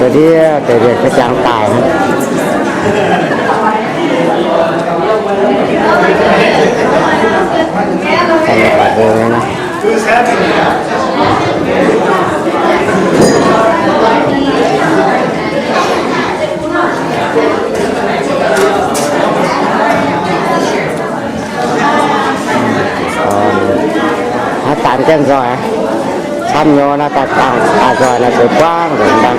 Ndiev deix mienh se jangx daaih. Naaiv daan jienv nzoih, camv nyei naaiv daan, daan nzoih naaiv se buangv nzengc daan.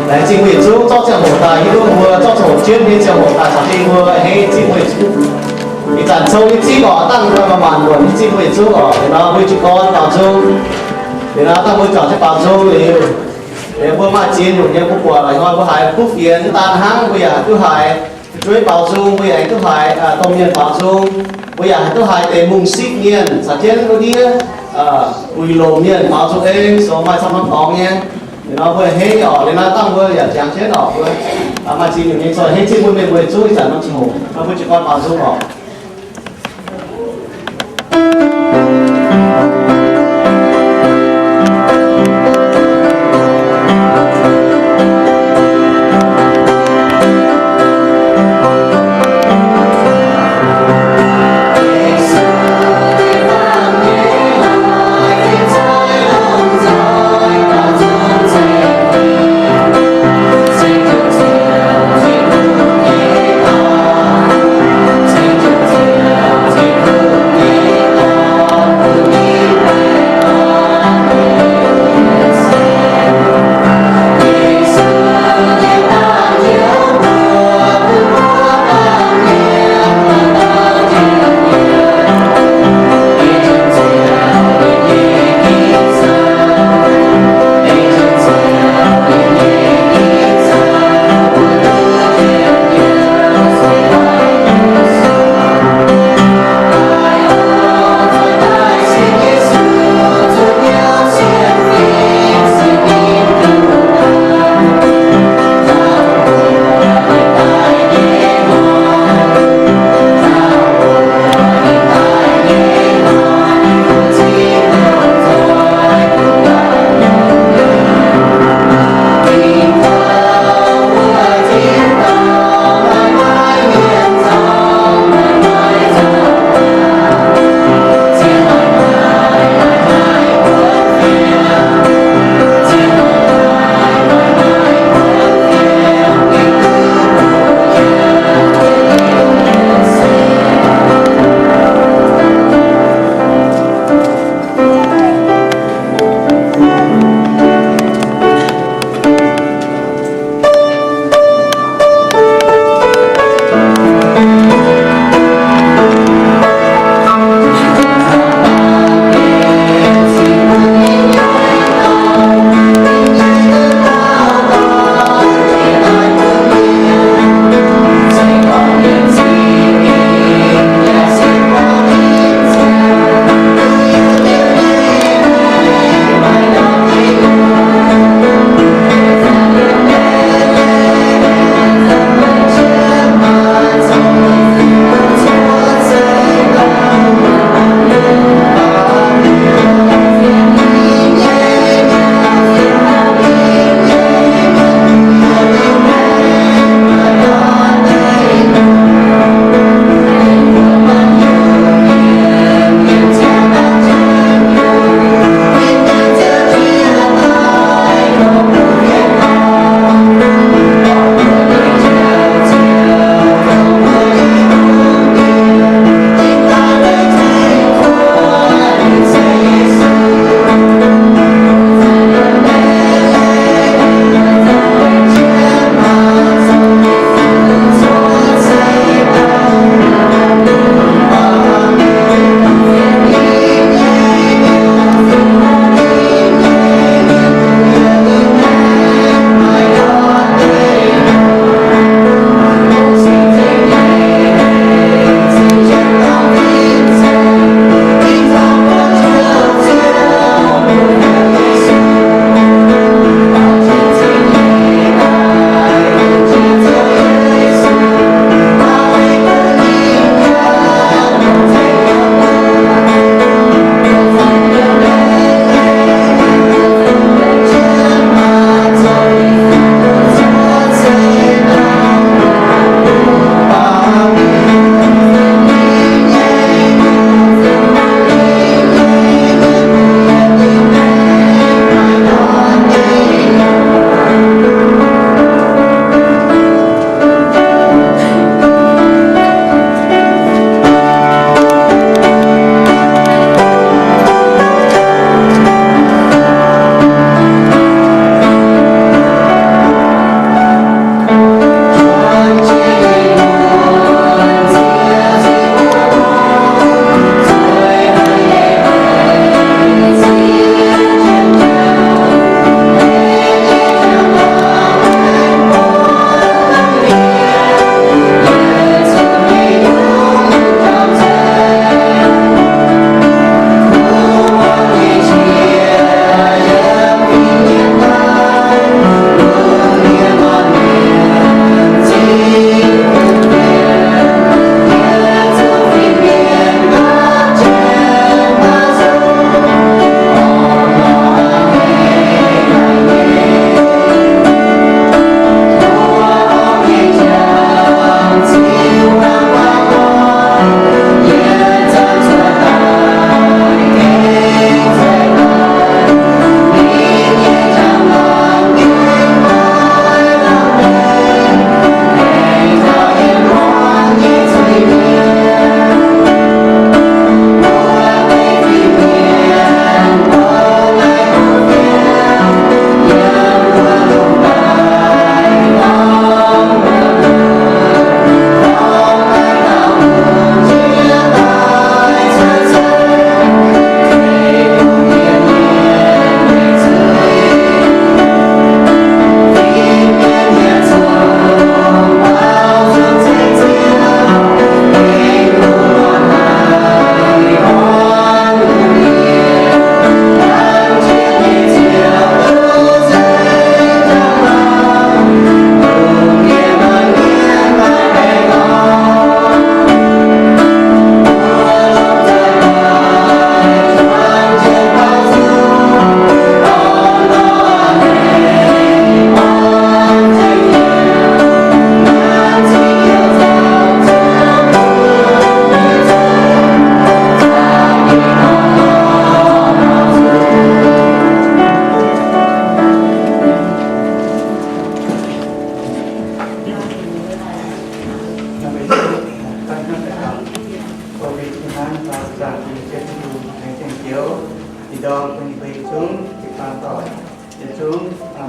Laengz zingh mbuo yietc zungv zorqv ziangh hoc daaih, hiuv duqv mbuo zorqv ziangh hoc jienv nyei ziangh hoc daaih caux jienv mbuo a'hneiv zingh mbuo yietc zungv. Ih zanc cou nyei zingh oc, dangh mbuo maaih maanc muonc nyei zingh mbuo yietc zungv oc. Liuz nor mbuo jiez gorn baaux nzung. Liuz nor dangh mbuo juangc jienv baaux nzung liuz, liuz mbuo maaih ziex nyungc nyei mbuo buatc la'hnoi mbuo haiz kuv fienx daan hnangv, mbuo yaac haih duqv haiz fu'jueiv baaux nzung, mbuo yaac haih duqv haiz domh mienh baaux nzung, mbuo yaac haih duqv haiz deix mungh siqv mienh caux jienv wuov ndiev buix longc mienh baaux nzung, ei zoux maaih camv norm dorngx nyei. Liuz nor mbuo a'hneiv oc. Liuz nor dangh mbuo yaac jangx jienv oc, mbuo maaih ziex nyungc nyei zoih a'hneiv zingh mbuo mienh mbuo yietc zungv. Ih zanc norm ziangh hoc nor mbuo jiez gorn baaux nzung oc.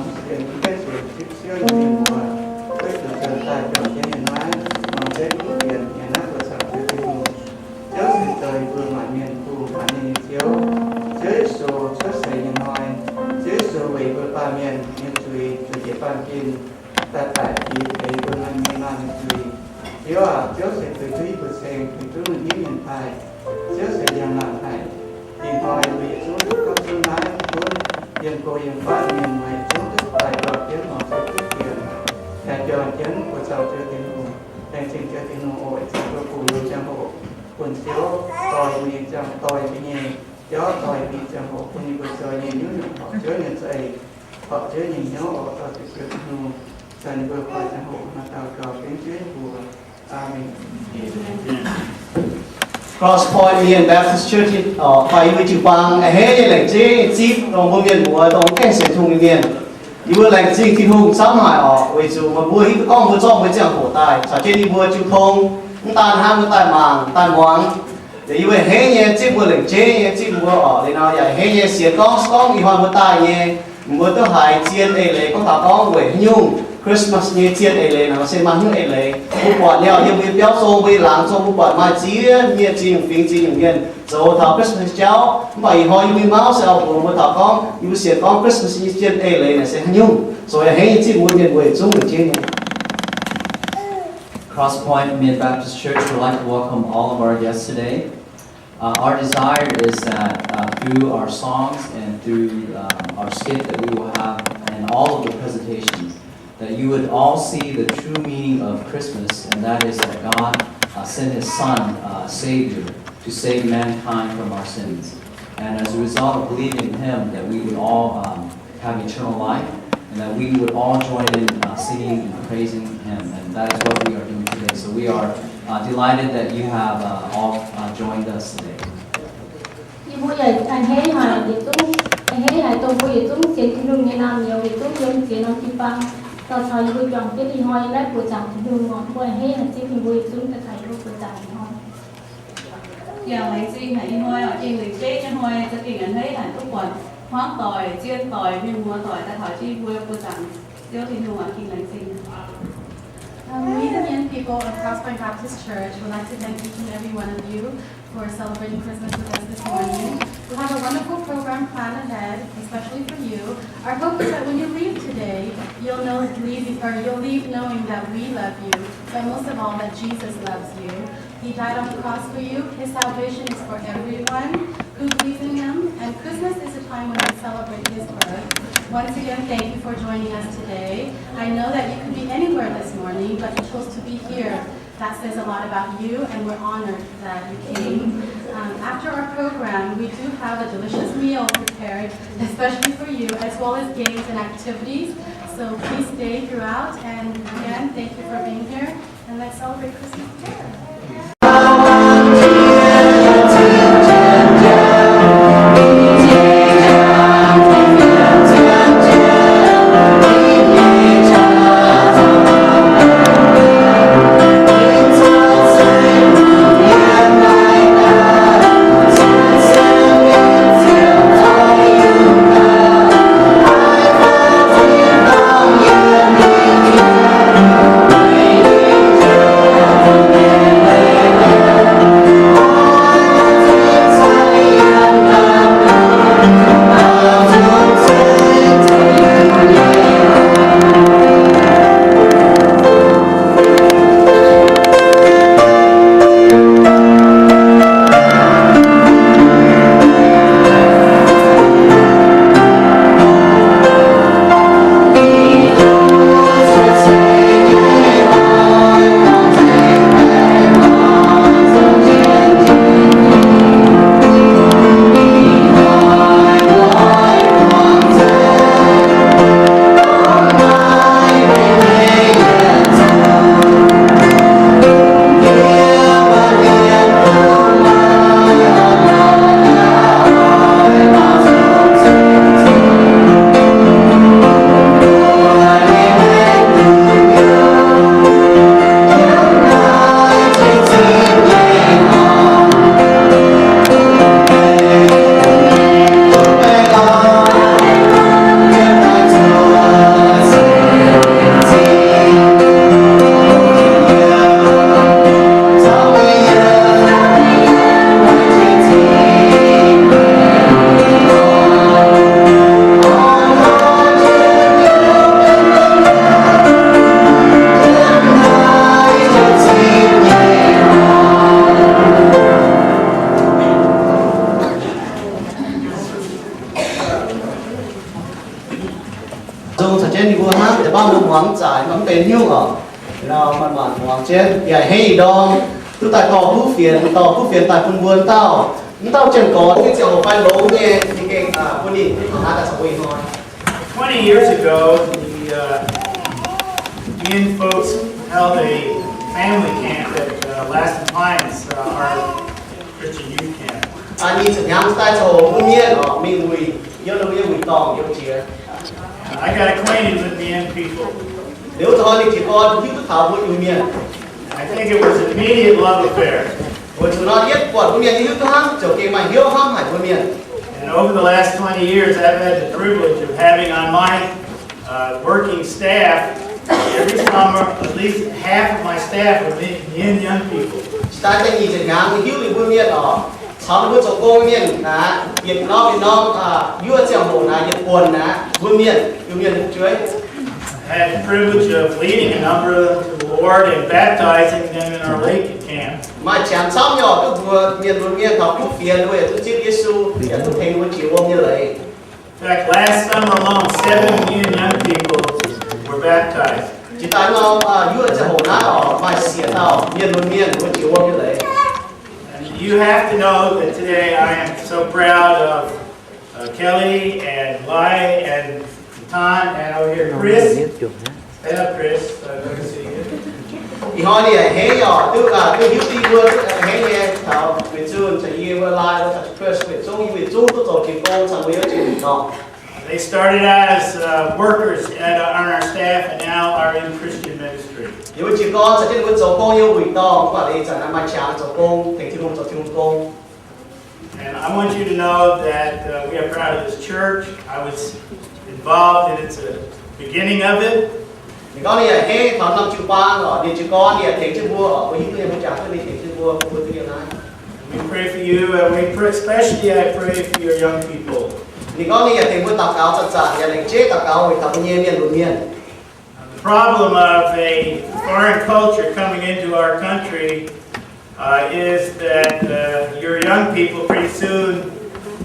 Sienx ginv gaengh sienx zipv Ziouv nyei mienh mbuo, duqv zuqc zoux daaih juangc jienv yiem naaiv, muangx jienv kuv fienx yiem naaiv buoz-zaangc Ziouv Tin-Hungh. Ziouv se zoux yie mbuo maanc mienh Bung, maanc mienh nyei Ziouv. Ziouv Yesu cuotv seix nyei hnoi, Ziouv Yesu weic yie mbuo baamh mienh nyei zuiz zuqc njiec baamh gen daaih baeqc fingx teix yie mbuo naaiv nyei maanc mienh nyei zuiz. Ziouv aac, Ziouv se tuix duqv yie mbuo ceng, tuix duqv lungh ndiev mienh daaih. Ziouv se njang-laangc haic. Ih hnoi yie mbuo yietc zungv duqv gapv zunv naaiv gunv yiem go yiem fatv mienh mueiz zungv duqv daaih juangc jienv muangx Ziouv kuv fienx, yaac juangc jienv buoz-zaangc Ziouv Tin-Hungh. Laengz zingh Ziouv Tin-Hungh oc, cingx duqv bungx lungh ziangh hoc bun Ziouv dorh yie mbuo nyei ziangh, dorh yie mbuo nyei jauv, dorh yie mbuo nyei ziangh hoc bun yie mbuo zoux nyei nyungc-nyungc horpc Ziouv nyei za'eix, horpc Ziouv nyei hnyouv oc. Dorh Ziouv Tin-Hungh caux yie mbuo faix ziangh hoc daux gaux benx Ziouv nyei mbuox. Aamen. Cross Point Mien Baptist Church, fai yie mbuo jiu-baang a'hneiv nyei laengz zingh zipv dongh mbuo mienh muoz, dongh gaengh sienx Tin-Hungh nyei mienh. Yie mbuo laengz zingh Tin-Hungh camv haic oc, weic zuqc meih mbuo hiuv duqv gorngv mbuo zorqv mbuo ziangh hoc daaih caux jienv yie mbuo jiu tong, mv daan hnangv mbuo daaih mangc, daaih muangx. Yie mbuo a'hneiv nyei zipv mbuo lengc jeiv nyei zipv mbuo oc. Liuz nor yaac a'hneiv nyei sienx gorngv, se gorngv ih hnoi mbuo daaih nyei, mbuo duqv haiz zien eix leiz gorngv taux gorngv weic haaix nyungc Christmas nyei zien eix leiz nor se maaih haaix nyungc eix leiz. Mbuo buatc liuz yiem mbuo nyei biauv zong, mbuo nyei laangz zong, mbuo buatc maaih ziex mienh, ziex nyungc fingx, ziex nyungc mienh zoux taux Christmas nyei jauv. Mv baac ih hnoi yie mbuo maiv se auv-mbuox mbuo taux gorngv yie mbuo sienx gorngv Christmas nyei zien eix leiz naaic se haaix nyungc. Zoux a'hneiv nyei zipv mbuo mienh mbuo yietc zungv lengc jeiv nyei. Cross Point Mien Baptist Church would like to welcome all of our guests today. Uh, our desire is that uh, through our songs and through uh, our skit that we will have and all of the presentations, that you would all see the true meaning of Christmas, and that is that God uh, sent His Son, uh, Savior, to save mankind from our sins. And as a result of believing in Him, that we would all um, have eternal life, and that we would all join in uh, singing and praising Him. And that is what we are doing today. So we are uh, delighted that you have uh, all uh, joined us today. Yie mbuo yaac a'hneiv haic yietc zungv, a'hneiv haic dongh mbuo yietc zungv sienx Tin-Hungh nyei naamh nyouz yietc zungv yiem ziex norm jiu-baang, dorh caux yie mbuo juangc jienv ih hnoi yiem naaiv buoz-zaangc Tin-Hungh oc. Mbuo a'hneiv haic zipv ninh mbuo yietc zungv daaih taux yie mbuo buoz-zaangc ih hnoi. Yaac laengz zingh haic ih hnoi oc, gengh lengc jeiv nyei hnoi, za'gengh a'hneiv haic duqv buatc hmuangv doic, zien doic, mienh muoz doic daaih taux jienv yie mbuo buoz-zaangc Ziouv Tin-Hungh oc, gengh laengz zingh. Um, we, the Mien people of Cross Point Baptist Church, would like to thank each and every one of you for celebrating Christmas with us this morning. We have a wonderful program planned ahead, especially for you. Our hope is that when you leave today, you'll know, leave, or you'll leave knowing that we love you, but most of all, that Jesus loves you. He died on the cross for you. His salvation is for everyone who believes in him, and Christmas is a time when we celebrate his birth. Once again, thank you for joining us today. I know that you could be anywhere this morning, but you chose to be here. That says a lot about you, and we're honored that you came. Um, after our program, we do have a delicious meal prepared, especially for you, as well as games and activities. So please stay throughout, and again, thank you for being here, and let's celebrate Christmas together. Hnangv deix baav mbuo muangx zaaix mv benx nyungc oc. Nor manc-manc muangx jienv yaac hei ndorm duqv daaih dorh kuv fienx, dorh kuv fienx daaih bun mbuo dauh, mv dauh janx-gorx nyei ziangh hoc fai longx nyei, yie gengh bun ninh duqv taux naaiv daaih caux mbuo ih hnoi. Twenty years ago, the uh, Mien folks held a family camp at uh, Lassen Pines, uh, our Christian youth camp. Nyic ziepc hnyangx daaih zoux mbuo mienh oc mingh wuic, yiem wuic dorngh yiem jiex. I got acquainted with Mien people. Liuz zuqc ninh jiez gorn hiuv duqv taux mbuo Iu-Mienh. I think it was an immediate love affair. Weic zuqc nor yietv buatc mbuo mienh hiuv duqv hnangv, ziouc gengh maaih hnyouv hnamv haic mbuo mienh. And over the last twenty years, I've had the privilege of having on my uh, working staff, every summer, at least half of my staff are Mien young people. Daaih da'nyeic ziepc hnyangx hiuv liuz mbuo mienh oc, caux ninh mbuo zoux gong mienh naaic, yietc norm yietc norm, yuov ziangh hoc naaic yietc buonc naaic mbuo mienh, Iu-Mienh fu'jueiv. Had the privilege of leading a number of them to the Lord and baptizing them in our Lakin camp. Maaih qangx camv nyei oc, duqv mbuo mienh lunx mienh taux kuv fienx weic zuqc zipv Yesu yaac duqv tengx mbuo jiex wuom nyei leiz. In fact, last summer alone, seven Mien young people were baptized. Jiex daaih norm yuov ziangh hoc naaiv oc, maaih siec dauh mienh lunx mienh mbuo jiex wuom nyei leiz. And you have to know that today I am so proud of uh, Kelly and Lai and Tan and over here Chris. Stand up, Chris. So good to see you. Ih hnoi ninh a'hneiv oc, duqv, duqv hiuv duqv mbuo duqv a'hneiv nyei taux Win Zun caux yie mbuo, Lai caux Chris, Win Zung, Win Zung duqv zoux jiez gorn caux mbuo yiem jienv wuic dorngh. They started out as uh, workers at, uh, on our staff and now are in Christian ministry. Yiem wuic jiez gorn caux jienv mbuo zoux gong yiem wuic dorngh, mv baac ih zanc naaiv maaih qangx zoux gong, tengx Tin-Hungh zoux Tin-Hungh gong. And I want you to know that uh, we are proud of this church. I was involved in its uh, beginning of it. Ninh gorngv ninh yaac a'hneiv taux norm jiu-baang oc, ninh jiez gorn ninh yaac tengx jienv mbuo oc, mbuo hiuv duqv nyei, mbuo jangx duqv ninh tengx jienv mbuo, mbuo duqv yiem naaiv. We pray for you, and we pray, especially I pray for your young people. Ninh gorngv ninh yaac tengx mbuo daux gaux zanc-zanc, yaac lengc jeiv daux gaux weic taux mbuo nyei mienh lunx mienh. The problem of a foreign culture coming into our country uh, is that uh, your young people pretty soon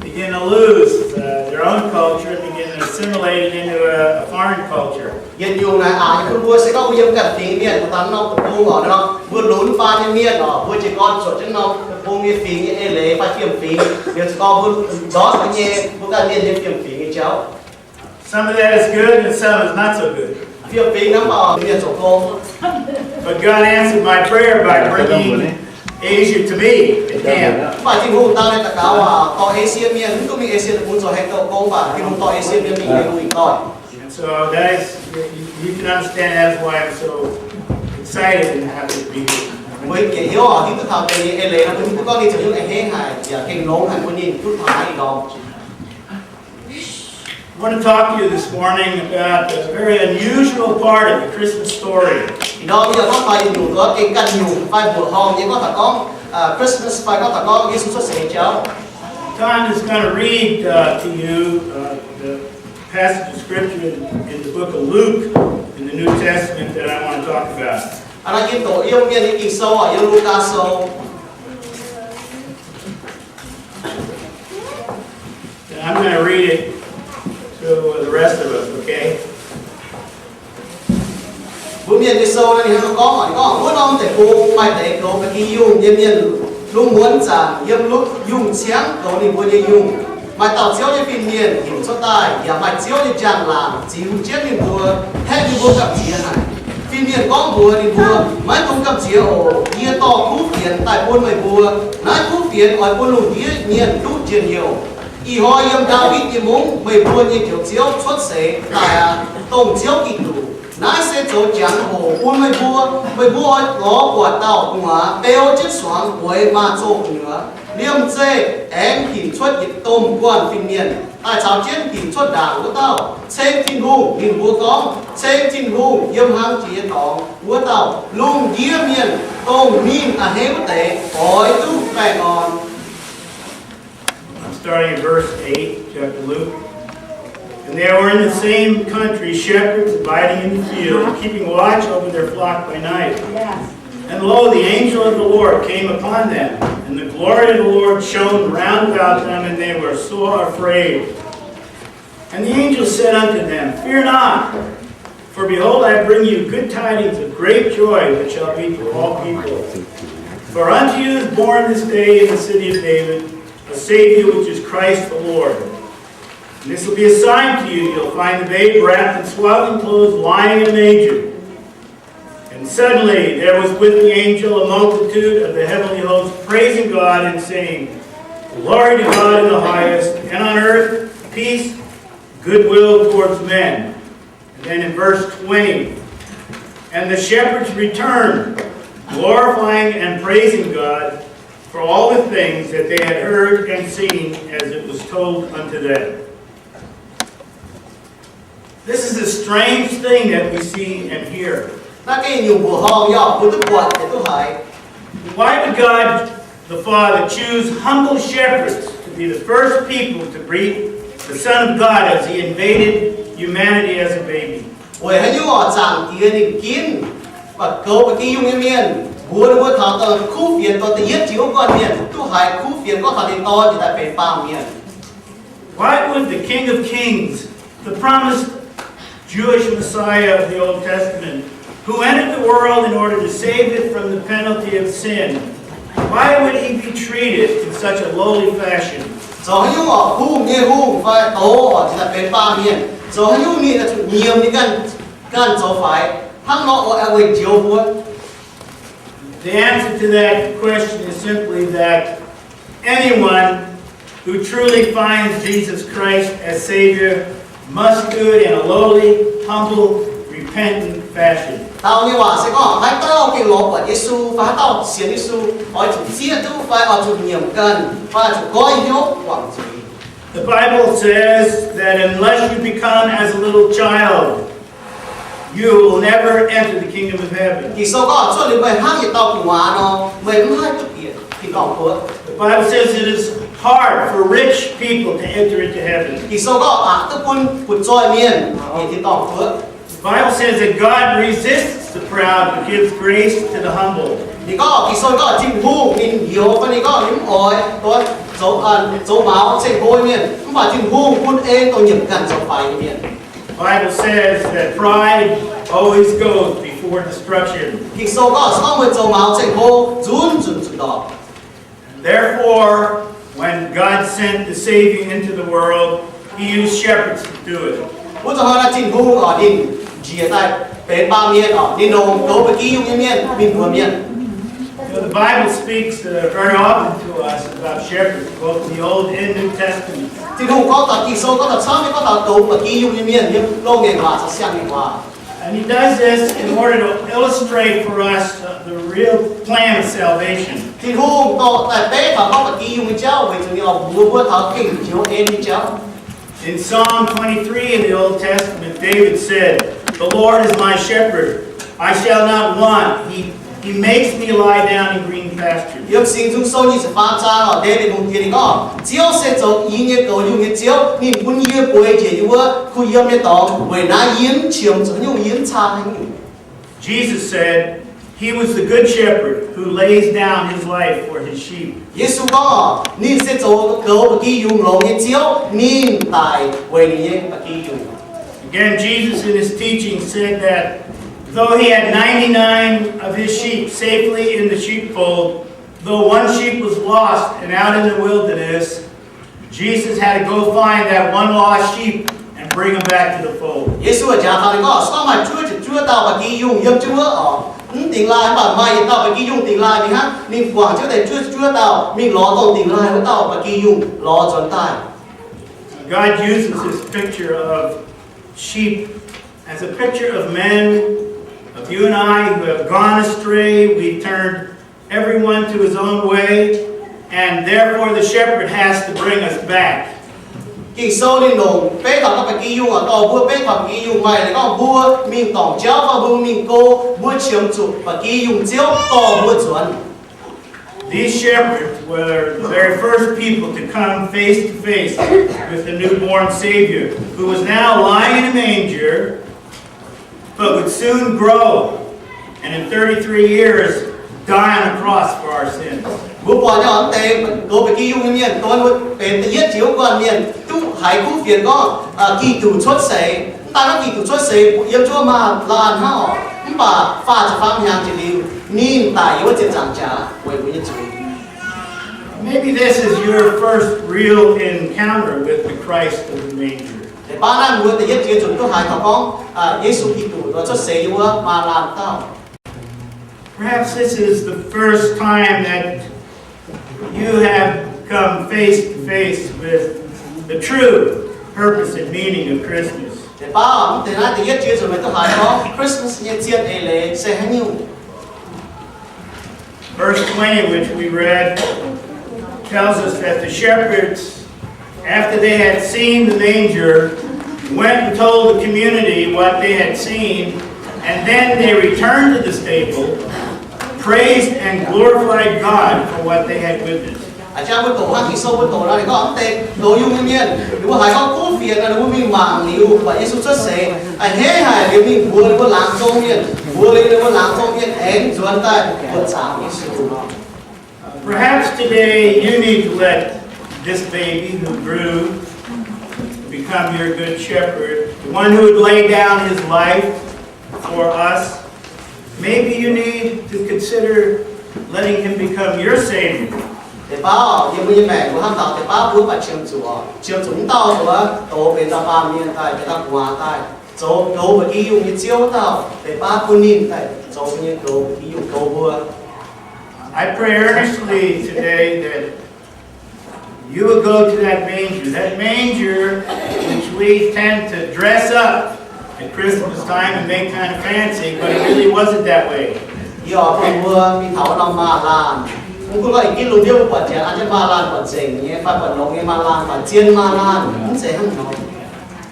begin to lose uh, their own culture and begin to assimilate it into a, a foreign culture. Yietc nyungc naaic aqc nyei bun mbuo se gorngv mbuo yiem ganh fingx mienh, mbuo dangx norm deic-bung oc, nor mbuo lunx baan nyei mienh oc, mbuo jiez gorn zuotc jienv norm deic-bung nyei fingx nyei eix leiz fai fiem-fingx, liuz za'gengh mbuo ndortv nyei mbuo ganh mienh nyei fiem-fingx nyei jauv. Some of that is good and some is not so good. Fiem-fingx hnangv mienh zoux gong. But God answered my prayer by bringing Asia to me at camp. Mv baac Tin-Hungh dau naaiv daux gaux aac, dorh Esie mienh, mv duqv mingh Esie deic-bung zoux haengh douh gong, mv baac Tin-Hungh dorh Esie mienh mingh yiem wuic dorngh. And so that is, you, you can understand that is why I'm so excited and happy to be here. Mbuo gengh hiuv oc, hiuv duqv taux deix nyei eix leiz nor, mbuo hiuv duqv gorngv ninh zoux hnyouv a'hneiv haic yaac gengh longx haic bun ninh duqv taux naaiv ih ndorm. I want to talk to you this morning about a very unusual part of the Christmas story. Ih ndorm yie oix gorngv taux yietc nyungc gengh ganh nyungc fai mbuoqc horngh nyei gorngv taux gorngv Christmas fai gorngv taux gorngv Yesu cuotv seix nyei jauv. Tom is going to read uh, to you uh, the passage of scripture in, in the book of Luke in the New Testament that I want to talk about. Aa, naaiv yie doqc yiem Mienh nyei Ging-Sou, yiem Lugaa Sou. And I'm going to read it to the rest of us, okay? Mbuo Mienh nyei sou naaiv ninh hnangv nor gorngv, ninh gorngv, wuov norm deic-bung maaih deix goux ba'gi yungh nyei mienh lungh muonz zanc yiem yungh ciangv goux ninh mbuo nyei yungh. Maaih dauh Ziouv nyei fin-mienh hinc cuotv daaih, yaac maaih Ziouv nyei njang-laangc ziux jienv ninh mbuo, haeqv ninh mbuo gamh nziex haic. Fin-mienh gorngv mbuox ninh mbuo, maiv dungx gamh nziex oc. Yie dorh kuv fienx daaih bun meih mbuo. Naaiv kuv fienx oix bun lungh ndiev mienh duqv njien-youh. Ih hnoi yiem Ndaawitv nyei mungv meih mbuo nyei Njoux Ziouv cuotv seix daaih aqv, dongh Ziouv Giduc. Naaiv se zoux jangx-hoc bun meih mbuo. Meih mbuo oix lorz buatc dauh gu'nguaaz beu jienv suangx bueix maaz-zoh gu'nyuoz, liemh zeih aengx hinc cuotv yietc domh guanh fin-mienh daaih caux jienv hinc cuotv ndaangc wuov dauh, ceng Tin-Hungh. Ninh mbuo gorngv, ceng Tin-Hungh yiem hlang jiex nyei dorngx wuov dauh. Lungh ndiev mienh dongh ninh a'hneiv wuov deix oix duqv baengh orn. I'm starting in verse eight, chapter Luke. And there were in the same country shepherds abiding in the field, keeping watch over their flock by night. And lo, the angel of the Lord came upon them, and the glory of the Lord shone round about them, and they were sore afraid. And the angel said unto them, Fear not, For behold, I bring you good tidings of great joy, which shall be to all people. For unto you is born this day in the city of David a Savior, which is Christ the Lord. And this will be a sign to you: you'll find the babe wrapped in swaddling clothes, lying in a manger. And suddenly there was with the angel a multitude of the heavenly host, praising God and saying, "Glory to God in the highest, and on earth peace, goodwill towards men." And then in verse twenty, "And the shepherds returned, glorifying and praising God for all the things that they had heard and seen as it was told unto them." This is a strange thing that we see and hear. Naaiv gengh nyungc mbuoqc horngh yaac mbuo duqv buatc yaac duqv haiz. Why would God the Father choose humble shepherds to be the first people to greet the Son of God as he invaded humanity as a baby? Weic haaix nyungc oc, Zaangc Diex ninh ginv ba'goux ba'gi yungh nyei mienh, mbuox ninh mbuo taux dongh kuv fienx, dongh da'yietv jiex wuov guanh mienh, duqv haiz kuv fienx gorngv taux ninh Dorn njiec daaih benx baamh mienh. Why would the King of Kings, the promised Jewish Messiah of the Old Testament, who entered the world in order to save it from the penalty of sin, why would he be treated in such a lowly fashion? Zoux haaix nyungc oc, hungh nyei hungh fai douz oc, njiec daaih benx baamh mienh, zoux haaix nyungc ninh oix zuqc nyiemc ninh ganh, ganh zoux faix hnangv nor oix weic njoux mbuo? The answer to that question is simply that anyone who truly finds Jesus Christ as Savior must do it in a lowly, humble, repentant fashion. Dau nyei waac se gorngv haaix dauh gengh lorz buatc Yesu fai haaix dauh sienx Yesu, oix zuqc zieqv duqv fai oix zuqc nyiemc ganh fai oix zuqc goiv hnyouv guangc zuiz. The Bible says that unless you become as a little child, you will never enter the kingdom of heaven. Ging-Sou gorngv cuotv liuz meih hnangv yietc dauh gu'nguaaz nor, meih mv haih duqv bieqc tin-dorngh guoqv. The Bible says it is hard for rich people to enter into heaven. Ging-Sou gorngv aqc duqv bun fu'zoih mienh bieqc tin-dorngh guoqv. The Bible says that God resists the proud but gives grace to the humble. Ninh gorngv, Ging-Sou gorngv Tin-Hungh ninh youx fai ninh gorngv ninh mv oix zoux, zoux maux ceng-hlo mienh, mv baac Tin-Hungh bun ei dongh nyiemc ganh zoux faix nyei mienh. Bible says that pride always goes before destruction. Ging-Sou gorngv se gorngv meih zoux maux ceng-hlo nzunc nzunc zuqc ndorpc. Therefore, when God sent the Savior into the world, he used shepherds to do it. Wuov zuqc hnoi naaiv Tin-Hungh oc ninh njiec daaih benx baamh mienh oc, ninh longc goux ba'gi yungh nyei mienh mingh mbuox mienh. You know, the Bible speaks uh, very often to us about shepherds, both in the Old and New Testaments. Tin-Hungh gorngv taux, Ging-Sou gorngv taux camv nyei gorngv taux goux ba'gi yungh nyei mienh yiem Loz-Ngaengc Waac caux Siang-Ngaengc Waac. And he does this in order to illustrate for us uh, the real plan of salvation. Tin-Hungh dorh daaih beiv taux gorngv ba'gi yungh nyei jauv weic zuqc ninh oix mbuox mbuo taux gengh njoux en nyei jauv. In Psalm twenty-three in the Old Testament, David said, "The Lord is my shepherd. I shall not want. He, he makes me lie down in green pastures." Yiem Singx Nzung Sou nyic ziepc faam zaang oc, Ndaawitv Hungh diex ninh gorngv, Ziouv se zoux yie nyei goux nyungc nyei Ziouv. Ninh bun yie bueix njiec yiem wuov kuh yiem nyei dorngx. Weic naaiv yie mv qiemx zuqc haaix nyungc, yie mv caa haaix nyungc. Jesus said, "He was the good shepherd who lays down his life for his sheep." Yesu gorngv, ninh se zoux goux ba'gi yungh longx nyei Ziouv, ninh daic weic ninh nyei ba'gi yungh. Again, Jesus in his teaching said that though he had ninety-nine of his sheep safely in the sheepfold, though one sheep was lost and out in the wilderness, Jesus had to go find that one lost sheep and bring him back to the fold. Yesu jaax taux ninh gorngv, se gorngv maaih juov ziepc juov dauh ba'gi yungh yiem jienv wuov oc, mv dingx laaih, mv baac maaih yietc dauh ba'gi yungh dingx laaih mingh hnangv. Ninh guangc jienv deix juov ziepc juov dauh mingh lorz dongh dingx laaih wuov dauh ba'gi yungh lorz nzuonx daaih. God uses this picture of sheep as a picture of men, of you and I, who have gone astray. We turned everyone to his own way, and therefore the shepherd has to bring us back. Ging-Sou ninh longc beiv taux gorngv ba'gi yungh oc, dorh mbuo beiv taux ba'gi yungh, maaih deix gorngv mbuo mingh dorngc jauv fai mbuo mingh go, mbuo qiemx zuqc ba'gi yungh Ziouv dorh mbuo nzuonx. These shepherds were the very first people to come face to face with the newborn Savior, who was now lying in a manger, but would soon grow, and in thirty-three years, die on a cross for our sins. Mbuo buatc nyei oc, mv deix goux ba'gi yungh nyei mienh, dongh wuov benx da'yietv jiex wuov guanh mienh, duqv haiz kuv fienx gorngv Giduc cuotv seix, Daaih naaiv Giduc cuotv seix yiem wuov maaz-laanh hnangv oc. Mv baac faah ziepc faam hnyangx jiex liuz, ninh daic yiem wuov ziepc nzaangc jaax weic mbuo nyei zuiz. Maybe this is your first real encounter with the Christ of the manger. Deix baav naaiv mbuo da'yietv jiex nzunc duqv haiz taux gorngv Yesu Giduc cuotv seix yiem wuov maaz-laanh dauh. Perhaps this is the first time that you have come face to face with the true purpose and meaning of Christmas. Deix baav mv deix naaiv da'yietv jiex nzunc meih duqv haiz gorngv Christmas nyei zien eix leiz se haaix nyungc. Verse twenty, which we read, tells us that the shepherds, after they had seen the manger, went and told the community what they had seen, and then they returned to the stable, praised and glorified God for what they had witnessed. A'jang mbuo doqc hnangv Ging-Sou mbuo doqc nor, ninh gorngv mv deix loz-yungh nyei mienh, ninh mbuo haiz gorngv kuv fienx nor, ninh mbuo mingh mangc liuz buatc Yesu cuotv seix, a'hneiv haic liuz mingh mbuox ninh mbuo laangz zong mienh, mbuox liuz ninh mbuo laangz zong mienh aengx nzuonx daaih buoqc zaangc Yesu. Perhaps today you need to let this baby who grew become your good shepherd, the one who would lay down his life for us. Maybe you need to consider letting him become your Savior. Deix baav yiem mbuo nyei maengc mbuo hnamv taux deix baav mbuo mv baac qiemx zuqc, qiemx zuqc mv dauh douz benx dauh baamh mienh daaih, benx dauh gu'nguaaz daaih, zoux goux ba'gi yungh nyei Ziouv wuov dauh, deix baav bun ninh daaih zoux mbuo nyei goux ba'gi yungh goux mbuo. I pray earnestly today that you will go to that manger, that manger which we tend to dress up at Christmas time and make kind of fancy, but it really wasn't that way. Yie oix bun mbuo mingh taux wuov norm maaz-laanh. Mv gunv gorngv ih ginv lungh ndiev mbuo buatc janx an jienv maaz-laanh buatc nzengc nyei fai buatc longx nyei maaz-laanh, buatc zien maaz-laanh, mv zeiz hnangv nor.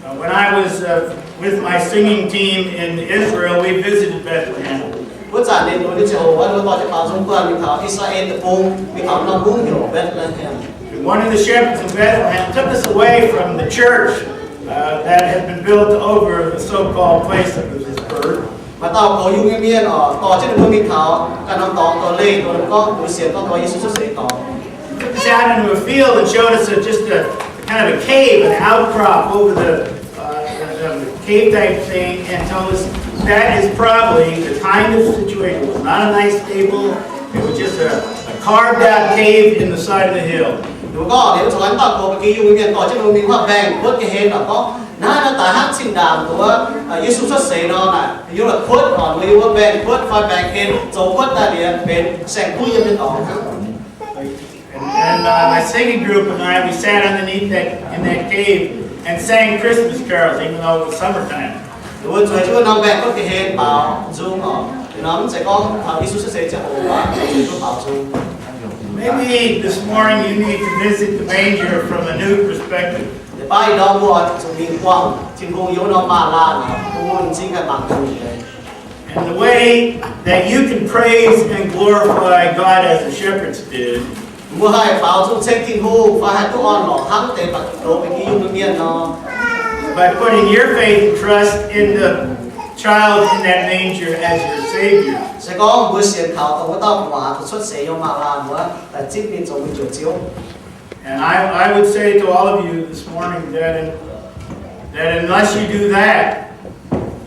Uh, when I was uh, with my singing team in Israel, we visited Bethlehem. Wuov zanc ninh mbuo nyei ziangh hoc wuov, mbuo dorh jienv baaux nzung guanh mingh taux I^saa^laa^en Deic-Bung, mingh taux norm mungv heuc Bethlehem. And one of the shepherds in Bethlehem took us away from the church uh, that had been built over the so-called place of his birth. Maaih dauh goux yungh nyei mienh oc, dorh jienv ninh mbuo mingh taux ganh norm dorngx, dorh leih, dorh ninh gorngv, mbuo sienx gorngv dorh Yesu cuotv seix dorngx. Took us out into a field and showed us a, just a kind of a cave, an outcrop over the, uh, the, the cave type thing, and told us that is probably the kind of situation. It was not a nice stable. It was just a, a carved out cave in the side of the hill. Ninh mbuo gorngv, ninh mbuo zoux ganh dauh goux ba'gi yungh nyei mienh dorh jienv ninh mbuo mingh wuov mbaengx-kuotv ga'hlen oc, gorngv naaiv, naaiv daaih hnangv zinh ndaangc wuov Yesu cuotv seix nor naaic, yiem la'kuotv oc, mbuo yiem wuov mbaengx-kuotv fai mbaengx-hlen zoux kuotv daaih liuz benx saeng-kuv yiem nyei dorngx hnangv. And, and uh, my singing group and I, we sat underneath that, in that cave and sang Christmas carols, even though it was summertime. Ninh mbuo zueiz jienv wuov norm mbaengx-kuotv ga'hlen baaux nzung oc. Ninh mbuo mv zeiz gorngv taux Yesu cuotv seix ziangh hoc, zueiz jienv baaux nzung. Maybe this morning you need to visit the manger from a new perspective. Deix baav ih ndorm mbuo oix zuqc mingh buangh Tin-Hungh yiem wuov norm maaz-laanh, bun mbuo m'zing haih mangc Tin-Hungh nyei. And the way that you can praise and glorify God as the shepherds did Mbuo haih baaux nzung ceng Tin-Hungh fai haih duqv orn-lorqc hnangv deix goux ba'gi yungh nyei mienh nor, by putting your faith and trust in the child in that manger as your Savior. Se gorngv mbuo sienx kaux dongh wuov dauh gu'nguaaz, dongh cuotv seix yiem maaz-laanh wuov, daaih zipv ninh zoux mbuo njoux Ziouv. And I, I would say to all of you this morning that, that unless you do that,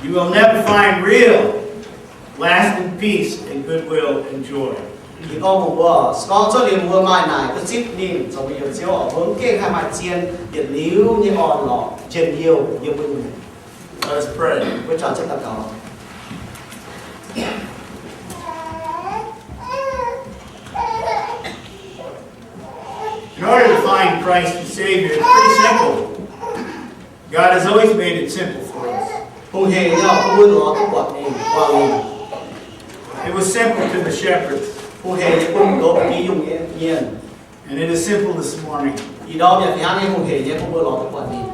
you will never find real, lasting peace and goodwill and joy. Yie gorngv mbuox mbuo, se gorngv cuotv liuz mbuo maaih naaic duqv zipv ninh zoux mbuo njoux Ziouv oc, mbuo mv gengh haih maaih zien yietc liuz nyei orn-lorqc, njien-youh yiem mbuo nyei. Let us pray. Mbuo juangc jienv daux gaux. In order to find Christ as Savior, it's pretty simple. God has always made it simple for us. Hungh hec nyei oc, bun mbuo lorz duqv buatc ninh, buangh ninh. It was simple to the shepherds. Hungh hec nyei bun goux ba'gi yungh nyei mienh. And it is simple this morning. Ih ndorm yaac fih hnangv nyei hungh hec nyei bun mbuo lorz duqv buatc ninh.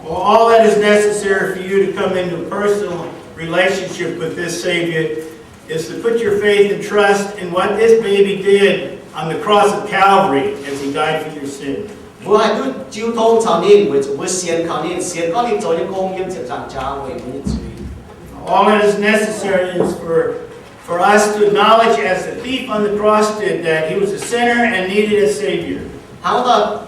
Well, all that is necessary for you to come into a personal relationship with this Savior is to put your faith and trust in what this baby did on the cross of Calvary as he died for your sin. Mbuo haih duqv jiu tong caux ninh weic zuqc mbuo sienx kaux ninh, sienx gorngv ninh zoux nyei gong yiem ziepc nzaangc jaax weic mbuo nyei zuiz. All that is necessary is for, for us to acknowledge, as the thief on the cross did, that he was a sinner and needed a Savior. Hnangv wuov dauh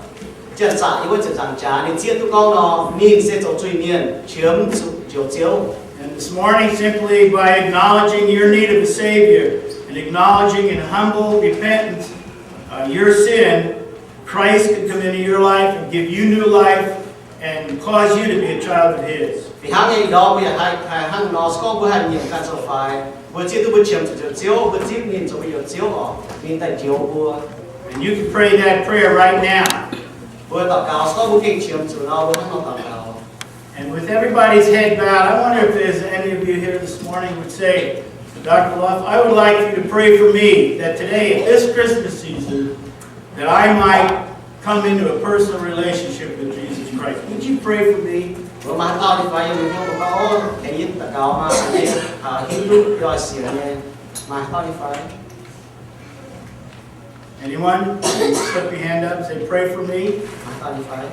Janx-zaqc yiem wuov ziepc nzaangc jaax ninh zieqv duqv gorngv nor, ninh se zoux zuiz-mienh qiemx zuqc Njoux Ziouv. And this morning, simply by acknowledging your need of a Savior and acknowledging in humble repentance, uh, your sin, Christ can come into your life and give you new life and cause you to be a child of His. Fih hnangv nyei ih ndorm mbuo yaac haih, haih hnangv nor, se gorngv mbuo haih nyiemc ganh zoux faix, mbuo zieqv duqv mbuo qiemx zuqc Njoux Ziouv, mbuo zieqv ninh zoux mbuo Njoux Ziouv oc, ninh daaih njoux mbuo. And you can pray that prayer right now. Mbuo daux gaux, se gorngv mbuo gengh qiemx zuqc nor, mbuo hnangv nor daux gaux. And with everybody's head bowed, I wonder if there's any of you here this morning would say, Doctor Luff, I would like you to pray for me that today, at this Christmas season, that I might come into a personal relationship with Jesus Christ. Would you pray for me? Mbuo maaih haaix dauh nyei fai yiem mbuo gorngv, O, tengx yie daux gaux maah, yie hiuv duqv yie oix sienx nyei. Maaih haaix dauh nyei fai? Anyone? Slip your hand up, say, Pray for me. Maaih haaix dauh nyei fai?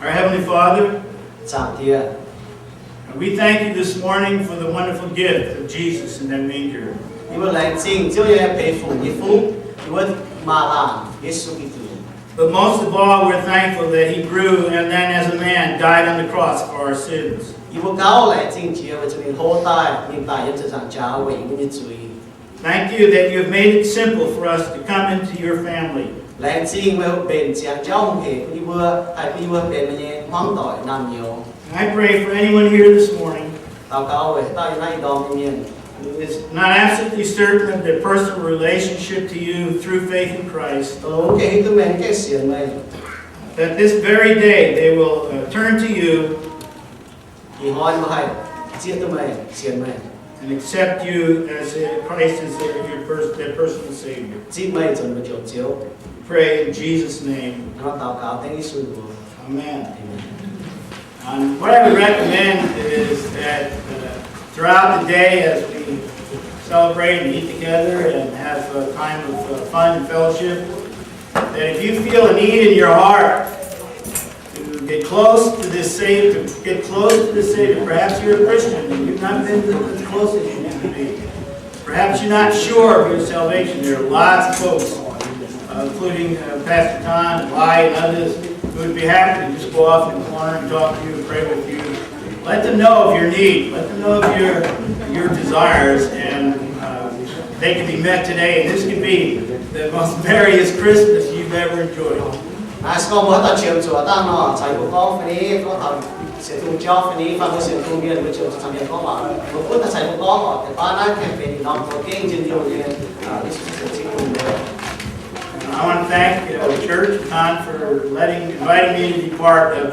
Our Heavenly Father, Zaangc Diex, we thank you this morning for the wonderful gift of Jesus in that manger. Yie mbuo laengz zingh Ziouv nyei peix fungc nyei fungv, yiem wuov maaz-laangc Yesu Giduc. But most of all, we're thankful that he grew and then as a man died on the cross for our sins. Yie mbuo gauh laengz zingh jiex weic zuqc ninh hlo daaih, ninh daic yiem ziepc nzaangc jaax weic yie mbuo nyei zuiz. Thank you that you have made it simple for us to come into your family. Laengz zingh meih mbenc ziangx jauv hungh hec bun yie mbuo, haih bun yie mbuo benx meih nyei hmuangv doic naamh nyouz. And I pray for anyone here this morning Daux gaux weic haaix dauh yiem naaiv ih ndorm nyei mienh who is not absolutely certain of their personal relationship to you through faith in Christ, dongh gengh hiuv duqv meih, gengh sienx meih, that this very day they will, uh, turn to you ih hnoi mbuo haih zieqv duqv meih, sienx meih, and accept you as a, Christ as their, your pers-, their personal Savior. Zipv meih zoux mbuo Njoux Ziouv. Pray in Jesus' name. Hnangv nor daux gaux dengv Yesu mbuox. Amen. Amen. And what I would recommend is that, uh, throughout the day, as we celebrate and eat together and have a time of, uh, fun and fellowship, that if you feel a need in your heart to get close to this Savior, to get close to the Savior, perhaps you're a Christian and you've not been as close as you need to be. Perhaps you're not sure of your salvation. There are lots of folks, uh, including, uh, Pastor Tom and Lai and others, who would be happy to just go off in the corner and talk to you and pray with you. Let them know of your need. Let them know of your, your desires, and, uh, they can be met today. And this could be the most merriest Christmas you've ever enjoyed. Naaiv se gorngv mbuo haaix dauh qiemx zuqc dangh nor, caux yie mbuo gorngv fai ni, gorngv taux sienx Tin-Hungh jauv fai ni, fai mbuo sienx Tin-Hungh mienh mbuo qiemx zuqc caux mienh gorngv waac, mbuo gunv daaih caux yie mbuo gorngv oc. Deix baav naaiv campaign ih norm zoux gengh njien-youh nyei, uh, Yesu Ziouv Tin-Hungh nyei. I want to thank, uh, the church, Tom, for letting, inviting me to be part of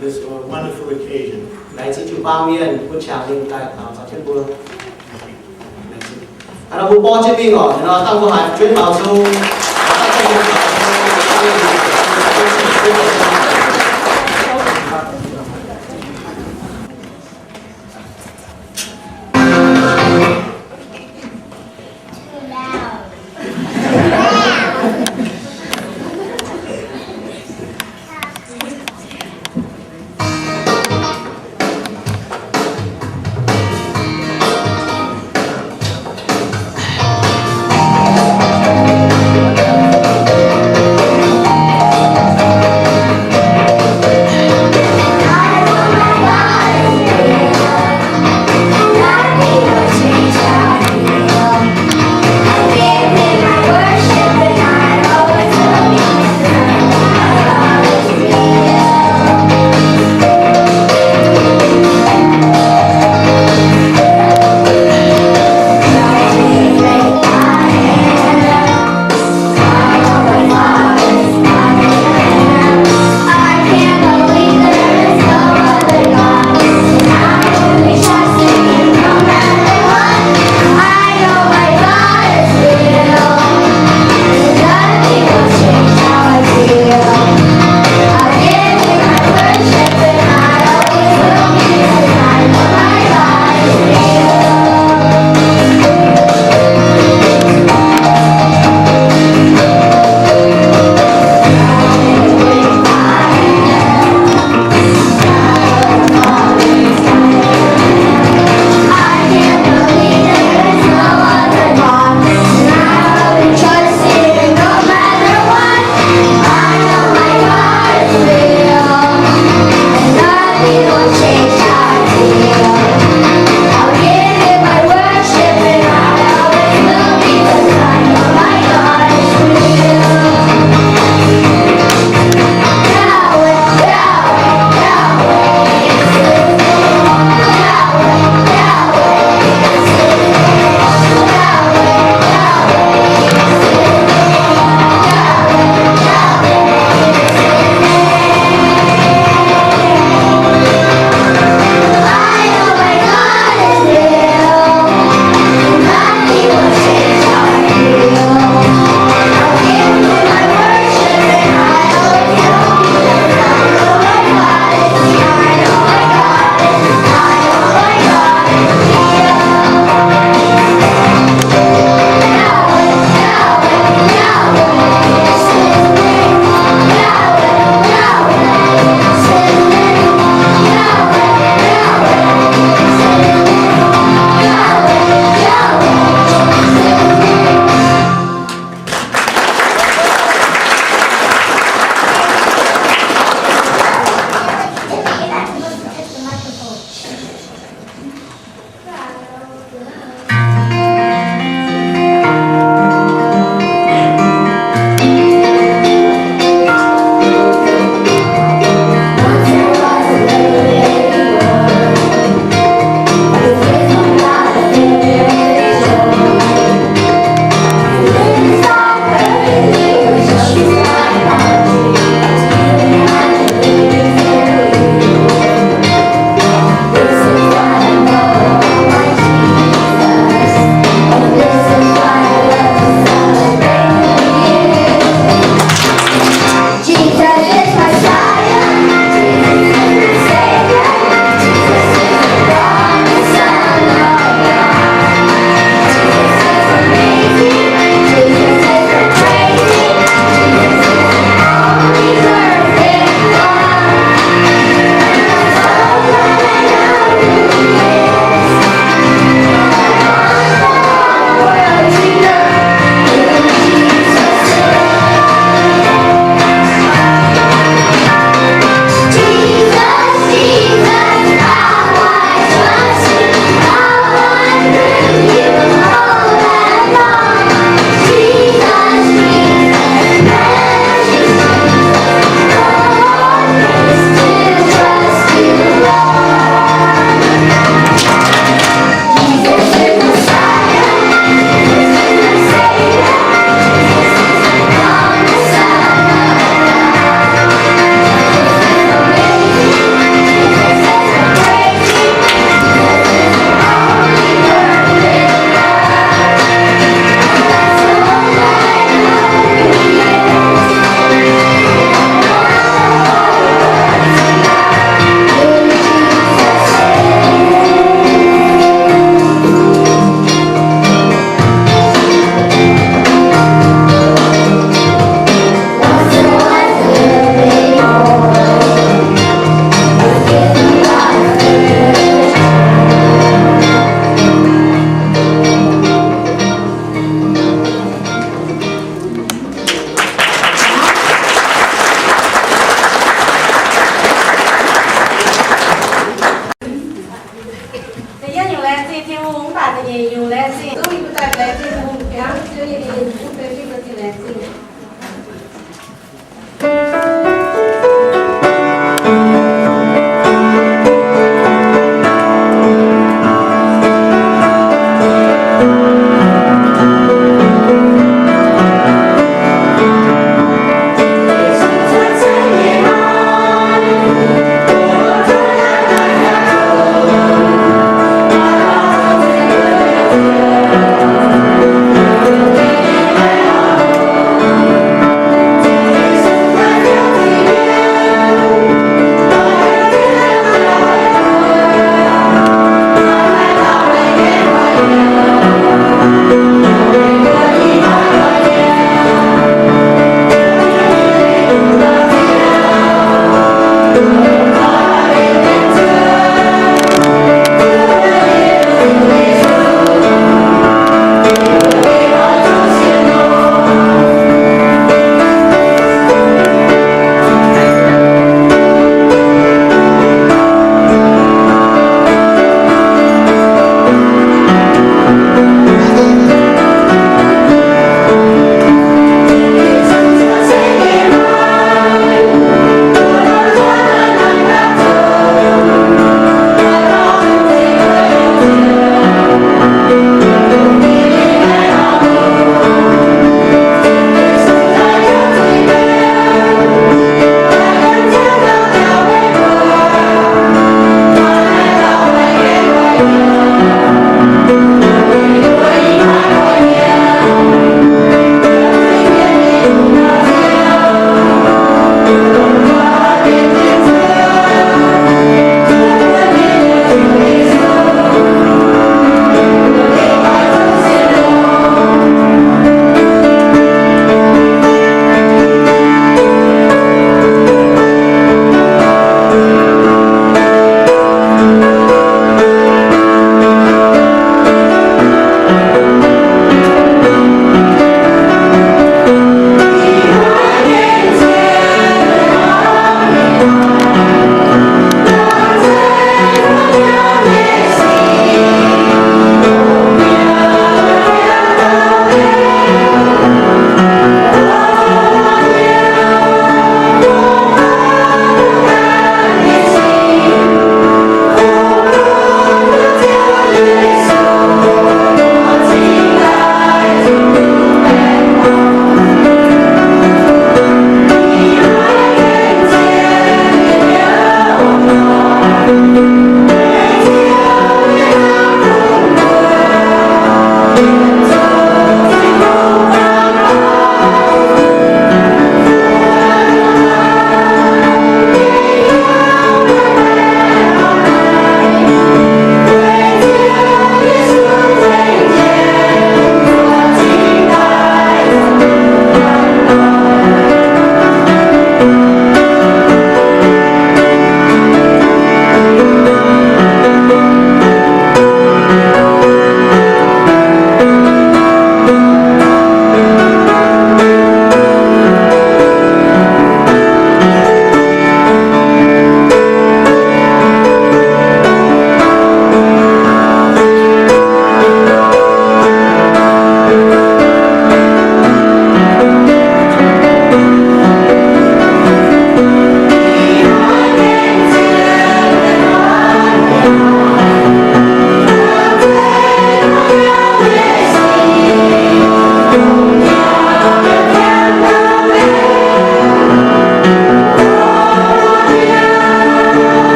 this, uh, wonderful occasion. Laengz zingh jiu-baang mienh bun qangx ninh daaih taux caux jienv mbuo. Hnangv nor mbuo borqv jienv mingh oc. Hnangv nor dangh mbuo haiz fu'jueiv baaux nzung.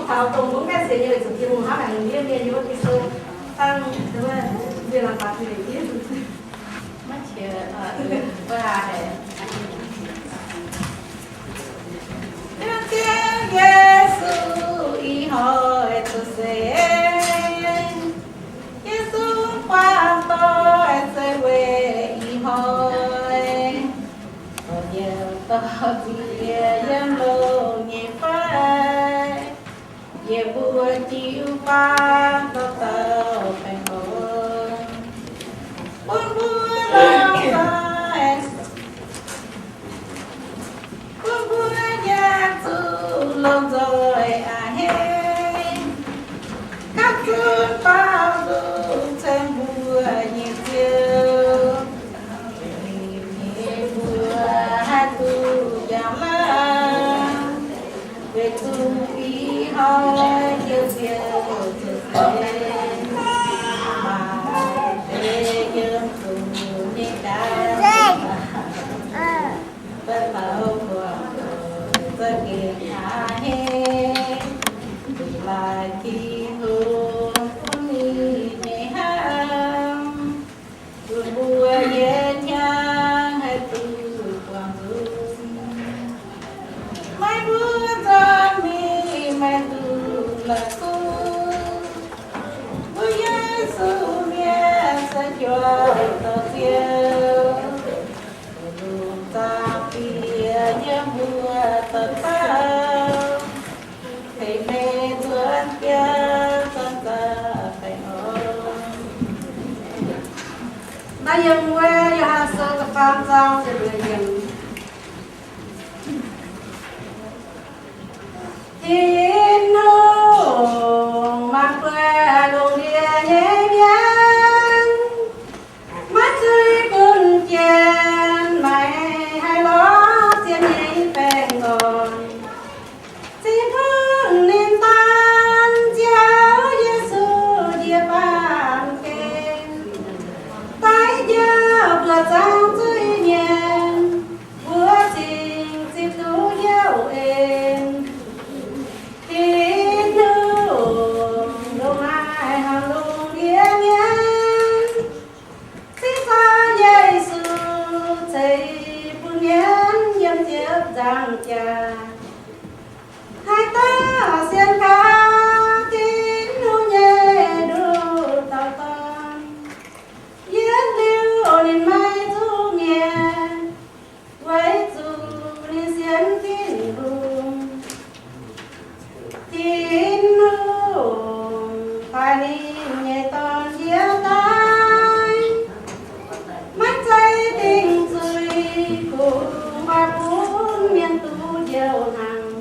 Taux dongh mbuo mv gaengh sienx nyei weic zuqc Tin-Hungh hnamv haic liuz mienh, yiem Giduc dangh, mv qiex, mv qiex, Ziouv Yesu ih hnoi zuqc seix, Yesu buangh doic se weic ih hnoi, dorh njoux dorh ziex yiem lungh nyei fai, yie mbuo jiu-baang dauh dauh baengh orn, bun mbuo longc nzoih, bun mbuo yaac zuqc longc nzoih a'hneiv, gapv zunv baaux nzung ceng mbuo nyei Ziouv. Mbuo haih duqv jangx laangh, weic zuqc ih hnoi Ziouv Ziouv zuqc seix, maaih deix yiem zuqc nyei gaax, baac taux buangh doic za'gengh a'hneiv, laaix Tin-Hungh bun ninh nyei hnamv, bun mbuo yietc hnyangx haih duqv buangh nzung. Maiv mbuo nzorng mingh maiv duqv la'kuqv, mbuo Yesu mienh se juangc dorh Ziouv, longc zaangc Diex yiem mbuo dauh dauh, tengx meih nzuonx biauv zanc-zanc baengh orn. Naaiv yiem wuov Yo^han Sou da'faam zaang ziepc luoqc yiemc. Tin-Hungh mangc buatc lungh ndiev nyei mienh, maiv zuiz gunv jienv, maiv haih lorz zien nyei baengh orn. Zinh hnangv ninh daan Ziouv Yesu njiec baamh gen, daaih njoux mbuo zangc zuiz-mienh, mbuo cingx zipv duqv hnyouv en. Tin-Hungh ndongc naaiv hnamv lungh ndiev mienh, cingx zorqv Yesu ceix bun mienh yiem ziepc nzaangc jaax, haih daaih sienx kaux Tin-Hungh nyei nduqc dauh Dorn. Yietc liuz ninh maiv zuqc mienh, weic zuqc ninh sienx Tin-Hungh. Tin-Hungh taaih ninh nyei Dorn yiem daaih, maiv zeiz dingc zuiz, kungx oix bun mienh duqv njoux hnaangx.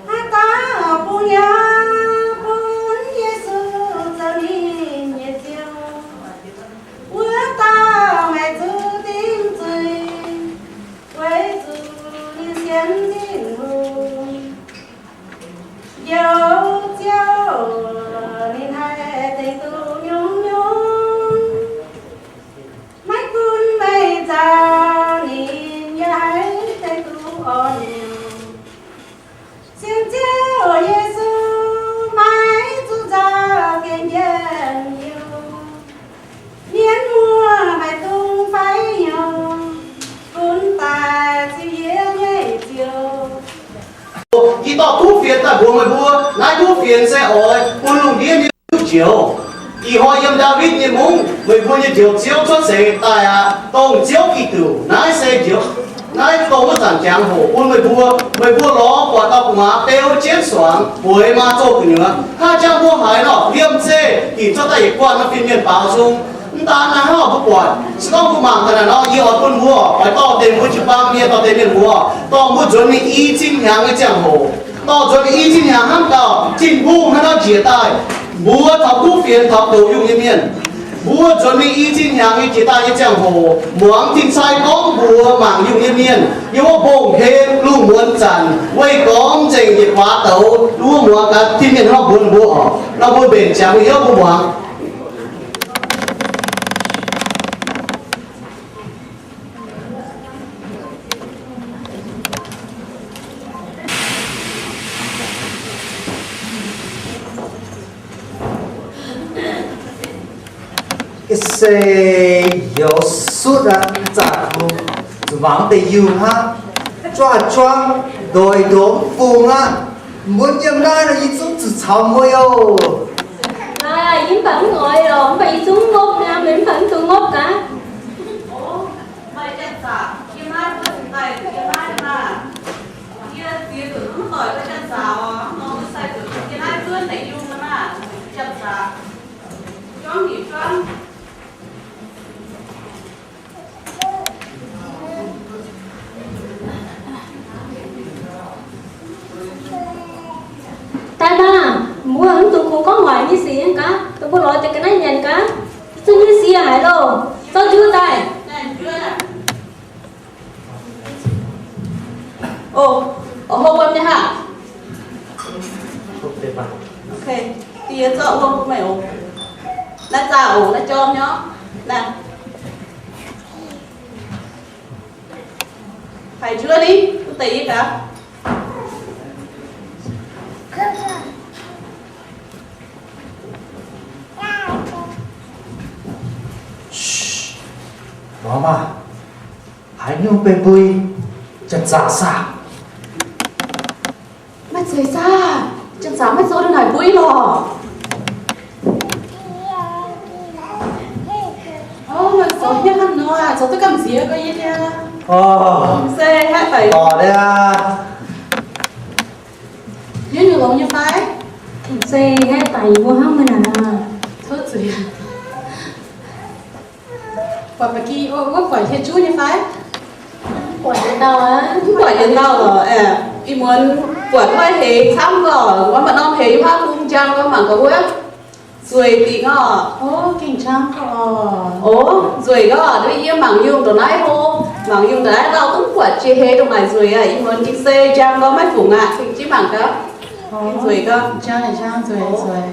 Haaix dauh bungx hnyouv bun Yesu zoux ninh nyei Ziouv, wuov dauh haih zuqc dingc zuiz, weic zuqc ninh sienx Tin-Hungh. Njoux Ziouv ninh haih tengx duqv nyungc-nyungc. Maiv gunv meih nzauh, ninh yaac haih tengx duqv orn nyungc. Sienx Ziouv Yesu maiv zuqc nzauh gengh njien-youh. Mienh muoz maiv dungx fai hnyouv, gunv daaih ziux yie nyei Ziouv. Yie dorh kuv fienx daaih mbuox meih mbuo, naaiv kuv fienx se oix bun lungh ndiev mienh duqv njoux. Ih hnoi yiem Ndaawitv nyei mungv, meih mbuo nyei Njoux Ziouv cuotv seix daaih aqv. Dongh Ziouv Giduc, naaiv se njoux, naaiv dongh wuov zanc jangx hoc bun meih mbuo. Meih mbuo lorz buatc dauh gu'nguaaz beu jienv suangx, bueix maa zoh gu'nyuoz. Hnangv jangv mbuo haiz nor, liemh zeih ginc cuotv daaih yietc guanh nor fin-mienh baaux nzung. Mv daan naaiv hnangv mbuo buatc, se gorngv mbuo mangc gaax naaic nor, yie oix bun mbuo oix dorh deix mbuo jiu-baang mienh, dorh deix mienh mbuo, dorh mbuo nzuonx mingh i zinh hnyangx nyei ziangh hoc, dorh nzuonx mingh i zinh hnyangx hnangv gauh Tin-Hungh hnangv naaiv njiec daaih, mbuo taux kuv fienx taux douc yungh nyei mienh. Mbuo nzuonx mingh i zinh hnyangx nyei jiex daaih nyei ziangh hoc, muangx tin-sai gorngv mbuox mangc yungh nyei mienh, yiem wuov mbong-hlen lungh muonz zanc, weih gormx nzengc yietc guaax douz, wuov muangx gaax tin mienh hnangv mbuox mbuo oc. Nor mbuo mbenc ziangx mbuo hnyouv mbuo muangx. Se youz sutv aqv, zanc-zanc zuqc mangc deix yungh hnangv. Juangv-juangv, ndoic-ndoic mv fungx aqv. Mbuo yiem naaiv nor yie zungv zuqc caux mbuo youz. Aa, yie mv baac mv oix lorqc, mv baac yie zungv mv ngopv niaa, meih mv baac mv dungx ngopv gaax. Meih janx-zaqc yiem naaiv duqv daaih yiem naaiv maah. Yie ziex nzunc mv doic mbuo janx-zaqc oc, nor mbuo sai zuqc yiem naaiv duqv deix yungh maah, janx-zaqc. Juangv njiec juangv. Daaih maah, mbuo mv dungx kungx gorngv waaic nyei sic nyei gaax, dongh mbuo lorz deix ga'naaiv nyanc gaax, zungv nyei sic haic loh, zorqv njuov daaih. Oc, oc, hopv wuom nyei haac. Ok, yie zorqv wuom bun meih oc. Naaiv zaah oc, naaiv jorm nyei. Naaiv. Haiz njuov ni, duqv deix yie gaax. Lorz maah, haaix nyungc benx mbui, janx-zaqc saah? Maiv zeiz saah, janx-zaqc maiv zoux duqv naaic mbui lorqc. Ov, zoux hnyouv hnangv nor, zoux duqv gamh nziex mbuo yie niaa. Ov, se haeqv daic lorqc niaa. Yie nyungc longx nyei fai? Se haeqv daic mbuo hnangv meih naaic. Tov zuiz. Buatc ba'gi wuov buatc hieh juv nyei fai? Buatc jienv dauh aqv. Mv buatc jienv dauh lorqc. Ih muonz buatc maiv heix camv gorqv, mbuo maaih norm heix yiem haav bung njang gorqv mangc gaax wuov. Nzueic dingc orqc. Ov, gengh camv gorqv. Ov, nzueic gorqv. Yie mangc yungh ndongc naaiv hlo, mangc yungh ndongc naaiv lauh duqv buatc jiex heix ndongc naaic nzueic aqv. Ih muonz gengh se njang gorqv maiv fungc aqv. Gengh jienv mangc gaax. Gengh nzueic gorqv. Njang, njang, nzueic, nzueic.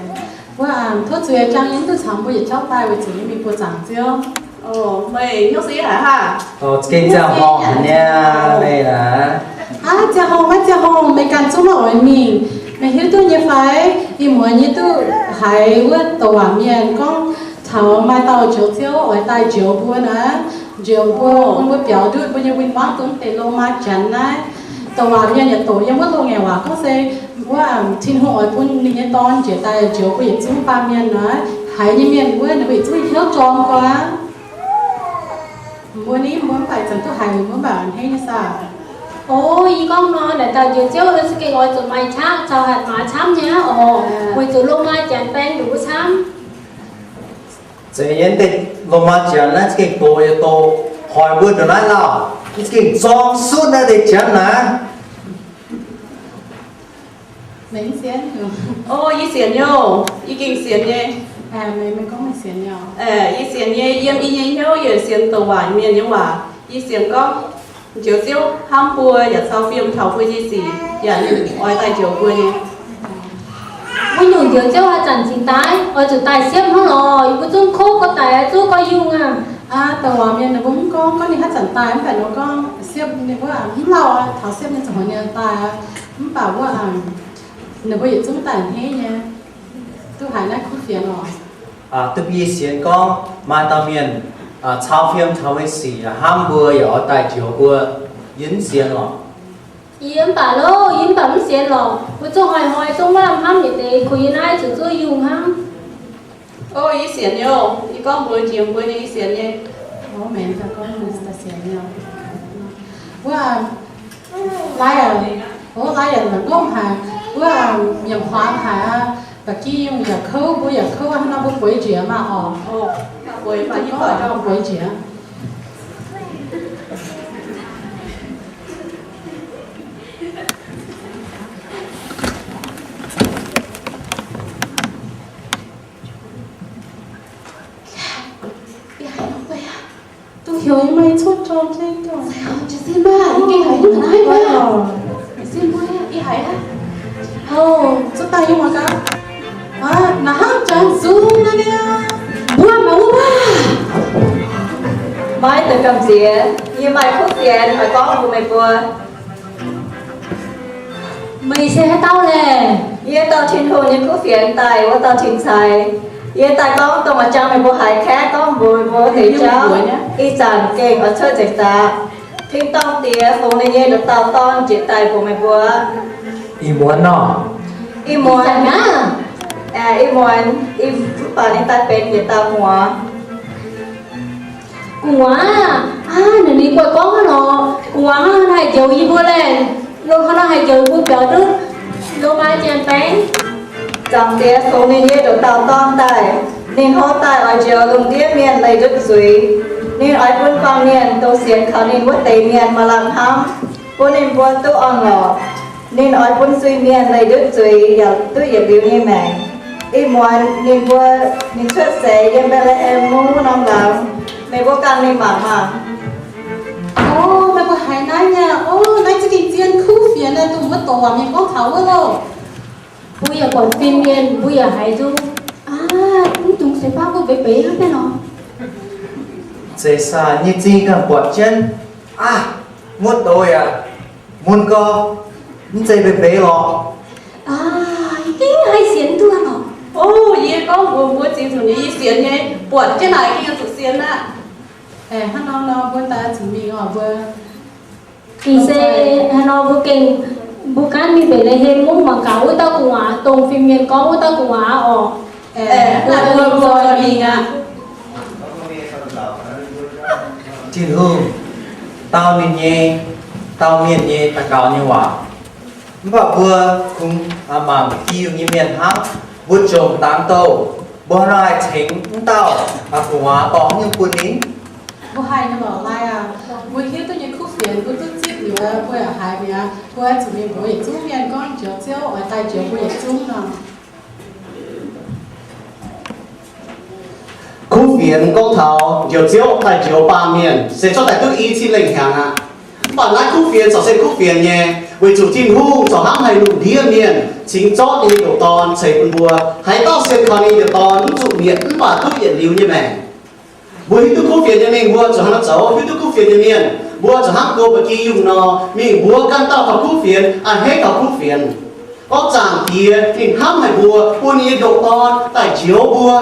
Wuov, tov zuiz jangx yie mv duqv caux mbuo yietc jauv daaih weic zuqc yie mingh buoz zaangc Ziouv. Meih hnyouv se haic haac? Gengh ziangh horngh haic niaa, meih naaic. Aav, ziangh horngh maiv ziangh horngh, meih ganh zungv maiv oix mingh. Meih hiuv duqv nyei fai? Ih muonz yie duqv haiz wuov douc waac mienh gorngv taux maaih dauh njoux Ziouv oix daaih njoux mbuo naaic. Njoux mbuo, bun mbuo biaux ndutv mbuo nyei win-wangv dongh deix Lomaa Janx naaiv. Douc waac mienh yaac doqc yiem wuov loz-ngaengc waac gorngv se wuov, Tin-Hungh oix bun ninh nyei Dorn njiec daaih njoux mbuo yietc zungv baamh mienh naaic. Haiz nyei mienh wuov, ninh mbuo yietc zungv hnyouv jorm gorx aqv. Mbuo ni, mbuo mv baac zanc duqv haiz, mbuo mv baac a'hneiv nyei saah? O, yie gorngv nor, naaic dauh njoux Ziouv se gengh oix zuqc maaih qaqv caux hatc maaz camv nyei oc, weic zuqc Lomaa Janx baeng nduqc camv. Zeiz nyei, deix Lomaa Janx naaiv za'gengh doqc yietc doqc hoic mbuo ndongc naaiv lauh, za'gengh zorng sutv naaiv deix Janx naaiv. Meih mv sienx? O, yie sienx nyei oc. Yie gengh sienx nyei. Meih, meih gorngv meih sienx nyei oc. Yie sienx nyei, yiem yie nyei hnyouv yie sienx douc waac mienh nyei waac. Yie sienx gorngv njoux Ziouv hnamv mbuo yaac cau fiem taux mbuo nyei sic, yaac ninh oix daaih njoux mbuo nyei. Wuov nyungc njoux Ziouv haaix zanc cingx daaih? Oix zuqc daaih siepv hnangv lorqc. Yie mbuo zungv kov gorx daic, zungv gorx yungh aqv. Aa, douc waac mienh ninh mbuo mv gorngv, gorngv ninh haaix zanc daaih, mv baac ninh mbuo gorngv siepv ninh mbuo mv lauh taux siepv ninh ziouc hmuangx nyei daaih aqv. Mv baac wuov, ninh mbuo yietc zungv daaih a'hneiv nyei. Duqv haiz naaiv kuv fienx oc. Duqv yie sienx gorngv maaih dauh mienh cau fiem taux meih sic, hnamv mbuo yaac oix daaih njoux mbuo. Yie mv sienx lorqc. Yie mv baac loh, yie mv baac mv sienx lorqc. Mbuo zungv hnoi-hnoi zungv maiv lamh hnamv yietc deix, kuh yie naaiv zuqc zuov yungh hnangv. O, yie sienx nyei oc. Yie gorngv mbuox njiec mbuo nyei, yie sienx nyei. Wuov, lai aac, o, lai aac la'ngomv haic. Wuov, nyiemc huaang haic aqv. Ba'gi yungh yaac kouv, mbuo yaac kouv, hnangv nor mbuo bueix njiec maah oc. Bueix njiec. Dongh heuc meih cuotv jorm jienv dongh. Jiez sin maah, yie gengh haiz hnangv naaiv maah. Jiez sin mbuo, yie haiz aqv. Hov, cuotv daaih yiem wuov gaax. Aa, naaiv hnangv jangx zungv naaiv niaa. Mbuo maaih wuov maah. Maiv deix gamh nziex, yie maaih kuv fienx oix gorngv mbuox meih mbuo. Meih se haaix dauh laeh? Yie dorh Tin-Hungh nyei kuv fienx daaih, wuov dauh Tin-Caix. Yie daaih gorngv dongh a'jang meih mbuo haiz kaeqv gorngv mbuox meih mbuo deix jauv, ih zanc gengh oix cuotv nzengc daaih. Tin-dorngh Diex fungx ninh nyei nduqc dauh Dorn njiec daaih mbuox meih mbuo. Ih muonz nor, ih muonz, ih muonz, mv baac ninh daaih benx yietc dauh gu'nguaaz. Gu'nguaaz aah, naaic ninh guai gorngv hnangv nor, gu'nguaaz hnangv haaix njoux yie mbuo laeh, longc hnangv nor haaix njoux mbuo biaux duqv Lomaa Janx-Baengx. Zaangc Diex fungx ninh nyei nduqc dauh Dorn daaih. Ninh hlo daaih oix njoux lungh ndiev mienh leih ndutv zuiz. Ninh oix bun baamh mienh dongh sienx kaux ninh wuov deix mienh maaih lamh hnamv, bun ninh mbuo duqv orn-lorqc. Ninh oix bun zuiz-mienh leih ndutv zuiz yaac duqv yietc liuz nyei maengc. Ih muonz ninh mbuo, ninh cuotv seix yiem Mbetc^le^hem Mungv wuov norm laangz. Meih mbuo ganh mingh mangc maah! O, meih mbuo haiz naaiv nyei? O, naaiv za'gengh zien kuv fienx dongh wuov doqc waac mienh gorngv taux wuov loh. Mbuo yaac buatc fin-mienh, mbuo yaac haiz nzung. Aav, mv dungx seix faanv mbuo mbeix mbeix hnangv naaiv nor. Zeiz saah nyei zingh ganh buatc jienv. Aav, muotv doz yaac mun gorx, mv zeiz mbeix mbeix lorqc. Aav, yie gengh haih sienx duqv lorqc. O, yie gorngv mbuox mbuo zingx zuqc nyei, yie sienx nyei, buatc jienv naaic gengh zuqc sienx aqv. Hnangv nor nor mbuo daaih zuqc mingh oc mbuo. Gengh se haaix nor mbuo gengh, mbuo gaanv mingh Mbetc^le^hem Mungv mangc gaax wuov dauh gu'nguaaz, dongh fin-mienh gorngv wuov dauh gu'nguaaz oc. Mbuo nzoih mingh aqv. Tin-Hungh dau ninh nyei, dau mienh nyei daux gaux nyei waac. Mv baac mbuo kungx mangc diuh nyei mienh hnangv, mbuo jomc dangx douh, mbuo hnangv nor haih tengx wuov dauh gu'nguaaz dorh haaix nyungc bun ninh? Mbuo haih nyei lorqc, laai aac. Mbuo hiuv duqv nyei kuv fienx mbuo duqv zipv liuz, mbuo yaac haiz mi'aqv. Mbuo zuqc mingh mbuox yietc zungv mienh gorngv njoux Ziouv oix daaih njoux mbuo yietc zungv nor. Kuv fienx gorngv taux njoux Ziouv daaih njoux baamh mienh se cuotv daaih duqv i cin lengh hnyangx aqv. Mv baac naaiv kuv fienx corc se kuv fienx nyei, weic zuqc Tin-Hungh corc hnamv haic lungh ndiev mienh, cingx zorqv ninh nyei ndoqc Dorn ceix bun mbuo. Haaix dauh sienx kaux ninh nyei ndoqc Dorn mv zuqc mietc mv baac duqv yietc liuz nyei maengc. Mbuo hiuv duqv kuv fienx nyei mingh, mbuo zuqc hnangv nor zoux. Hiuv duqv kuv fienx nyei mienh, mbuo zuqc hnangv go ba'gi yungh nor, mingh mbuox ganh dauh taux kuv fienx, a'hneiv taux kuv fienx. Gorngv Zaangc Diex ninh hnamv haic mbuo, bun ninh nyei ndoqc Dorn daaih njoux mbuo.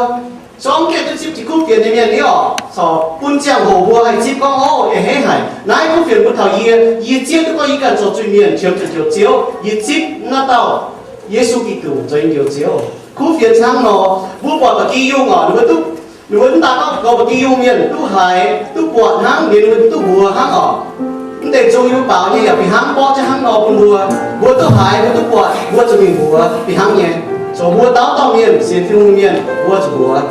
Zorngv gaengh duqv zipv jiex kuv fienx nyei mienh ni oc, corc bun ziangh hoc mbuo haih zipv gorngv, Ov, a'hneiv haic. Naaiv kuv fienx bun taux yie, yie zieqv duqv gorngv yie ganh zoux zuiz-mienh qiemx zuqc njoux Ziouv, yie zipv naaiv dauh Yesu Giduc zoux yie njoux Ziouv. Kuv fienx hnangv nor, mbuo buatc ba'gi yungh oc, ninh mbuo duqv, ninh mbuo mv daan gorngv goux ba'gi yungh mienh duqv haiz, duqv buatc hnangv, ninh mbuo duqv mbuox hnangv oc. Mv deix zungv yiem baaux nyei yaac fih hnangv borqv jienv hnangv nor bun mbuo. Mbuo duqv haiz, mbuo duqv buatc, mbuo zuqc mingh mbuox fih hnangv nyei. Zoux mbuo dauh dauh mienh, sienx Tin-Hungh mienh, mbuo zuqc mbuox.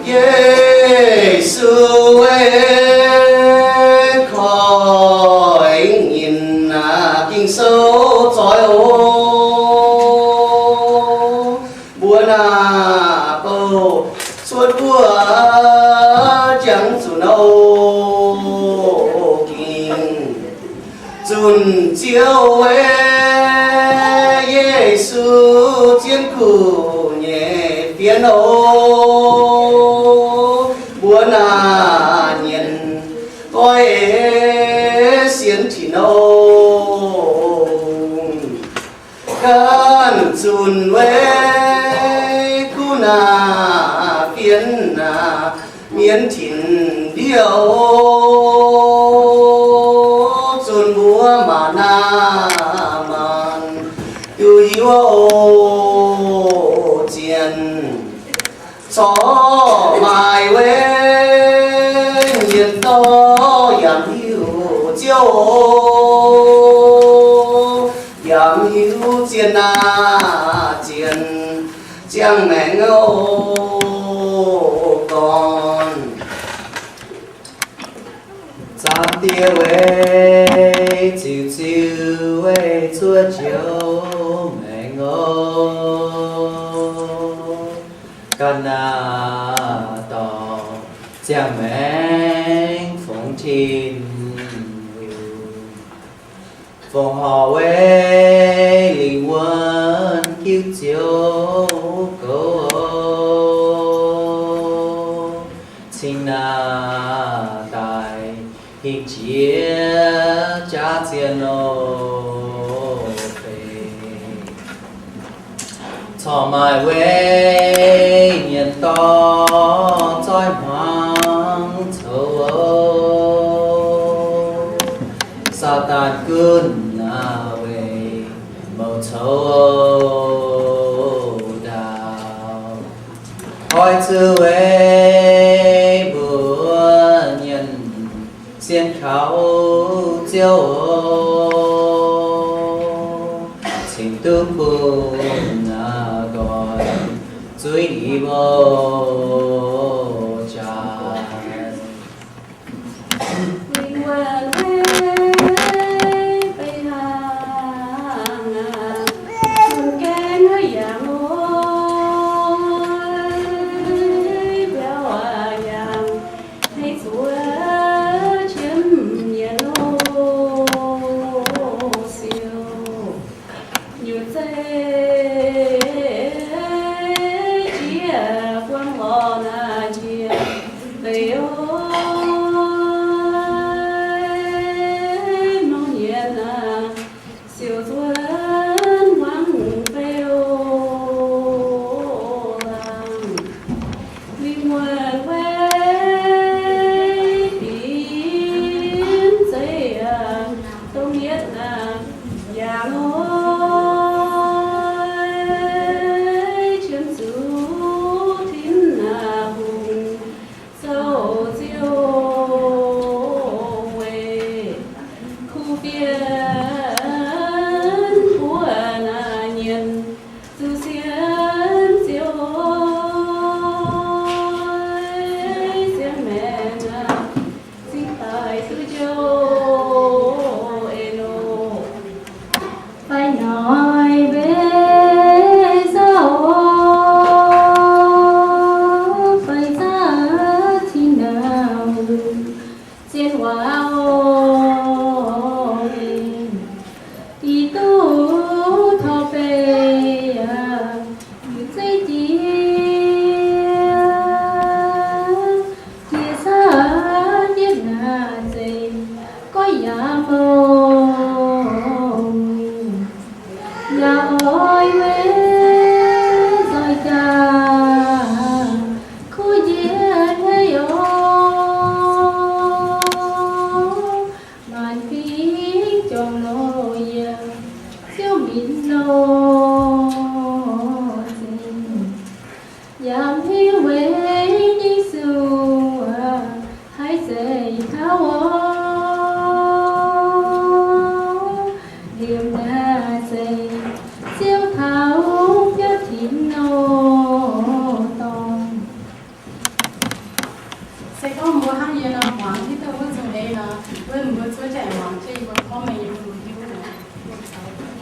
Yesu, koiv nyinh Ging-Sou zoih oc. Mbuo naaiv bouh cuotv wuov jangx zuqc nouh ging. Zunc Ziouv, Yesu, zien kuv nyei fienx oc. Mbuo naaiv nyienz goiv sienx tin-dorngh. Ganh zunc weic kuv naaiv fienx naaiv mienv tin-ndiev, zunc mbuo maaih naamh maanc duqv hiuv oc. Zien corc maaih weic nyienz dorh yaac hiuv Ziouv oc, yaac hiuv zien naaiv zien ziangh maengc oc. Gorn Zaangc Diex weic ziux ziux weic zuov njoux maengc oc. Ganh naaiv dorh ziangh maengc fungx Tin-Hungh, fongc horc weic lingh wuonh giuv Ziouv goux oc. Cingx naaiv daaih hingh jiex jaav zien oc. Corc maaih weic nyienz dorh zoih hmuangx coux oc. Saadaan gunv naaiv weic mouc coux oc. Ndaauv oix zuqc weic mbuo mienh sienx kaux Ziouv oc, cingx duqv bun naaiv nqoi zuiz i mbuo jaax. Lingh wuonh weic beiv hlang, zunh gaengh yangh oc, biauv yangh, hei zuov qiemx mienh oc. Siou nyutc zeiv jiex buangv lorz naaiv jiex leiz oc. Nor nyienz naaiv siou zuonv hmuangv fei oc. Laangz lingh wuonh weic binc zeiv yaac dongh yietv naaiv yaac oix qiemx zuqc Tin Hungh zoux Ziouv weic kuv fienx mbuo naaiv nyienz zuqc sienx Ziouv oc. Se gorngv mbuo hnangv yie nor muangx hiuv duqv wuov nzung ei nor, wuov mbuo zuov jaaix muangx jienv yie mbuo comment yie mbuo hiuv nor.